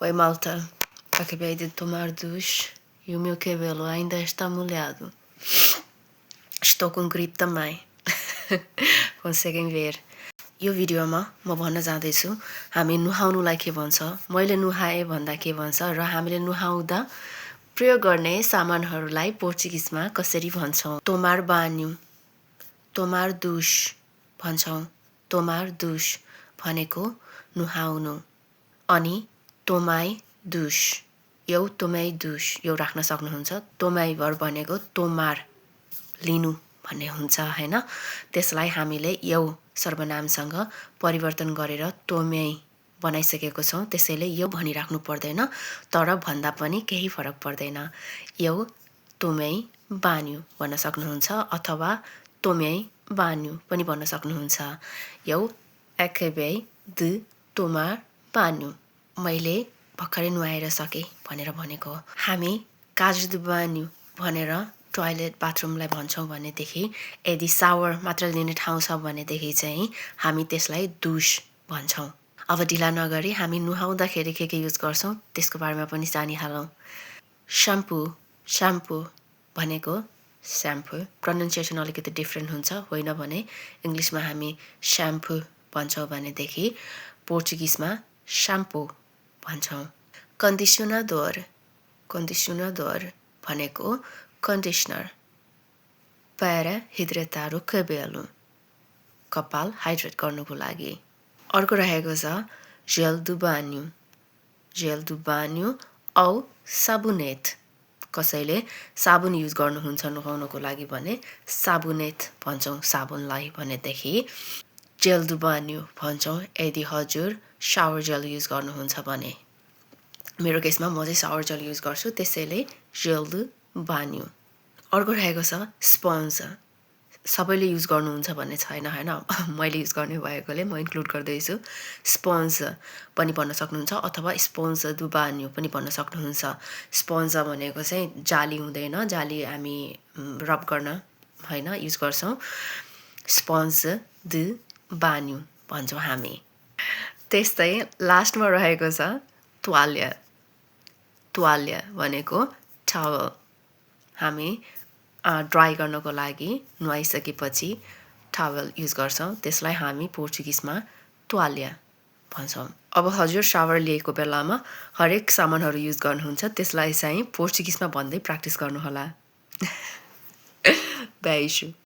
Oi, malta. Acabei de tomar duche e o meu cabelo ainda está molhado. Estou com gripe também. Conseguem ver. यो भिडियोमा म भन्न जाँदैछु हामी नुहाउनुलाई के भन्छ, मैले नुहाए भन्दा के भन्छ र हामीले नुहाउँदा प्रयोग गर्ने सामानहरूलाई पोर्चुगिजमा कसरी भन्छौँ। तोमार बान्यु, तोमार दुश भन्छौँ। तोमार दुश भनेको नुहाउनु। अनि तोमाई दुश, यो तोमाई दुश यो राख्न सक्नुहुन्छ। तोमाई भर भनेको तोमार लिनु भन्ने हुन्छ हैन। त्यसलाई हामीले यो सर्वनामसँग परिवर्तन गरेर तोमाई बनाइसकेको छौं। त्यसैले यो भनिराख्नु पर्दैन, तर भन्दा पनि केही फरक पर्दैन। यो तोमाई बान्यु भन्न सक्नुहुन्छ अथवा तोमाई बान्यु पनि भन्न सक्नुहुन्छ। यो acabei de tomar banho, मैले भर्खरै नुहाएर सके भनेर भनेको। हामी casa de banho भनेर टोयलेट बाथरुमलाई भन्छौं भनेदेखि यदि सावर मात्र लिने ठाउँ छ भनेदेखि चाहिँ हामी त्यसलाई दुश भन्छौं। अब ढिला नगरी हामी नुहाउँदाखेरि के युज गर्छौं त्यसको बारेमा पनि जानिहालौं। श्याम्पू, श्याम्पू भनेको श्याम्पू प्रोनाउन्सिएसन अलिकति डिफरेन्ट हुन्छ, होइन भने इंग्लिशमा हामी श्याम्पू भन्छौं भनेदेखि पोर्चुगिजमा श्याम्पू भन्छौं। कन्डिसनर, कन्डिसनर भनेको conditioner para hidratar o cabelo, कपाल हाइड्रेट गर्नको लागि। अर्को रहेको छ gel do banho, gel do banho औ साबुनेट। कसैले साबुन युज गर्नुहुन्छ नुहाउनको लागि भने साबुनेट भन्छौं साबुनलाई भनेदेखि gel do banho भन्छौं यदि हजुर शावर जेल युज गर्नुहुन्छ भने। मेरो केसमा म चाहिँ शावर जेल युज गर्छु, त्यसैले gel do banho। अर्को रहेको छ स्पन्ज। सबैले युज गर्नुहुन्छ भन्ने छैन हैन, मैले युज गर्ने भएकोले म इन्क्लुड गर्दैछु। स्पन्ज पनि भन्न सक्नुहुन्छ अथवा स्पन्ज दु बान्यो पनि भन्न सक्नुहुन्छ। स्पन्ज भनेको चाहिँ जाली हुँदैन, जाली हामी रब गर्न हैन युज गर्छौं। स्पन्ज दु बान्यो भन्छौं हामी। त्यस्तै लास्टमा रहेको छ toalha, toalha भनेको टावल। हामी ड्राई गर्नको लागि नुहाइसकेपछि टावल युज गर्छौं, त्यसलाई हामी पोर्चुगिजमा toalha भन्छौं। अब हजुर शावर लिएको बेलामा हरेक सामानहरू युज गर्नुहुन्छ त्यसलाई चाहिँ पोर्चुगिजमा भन्दै प्र्याक्टिस गर्नुहोला। Beijo.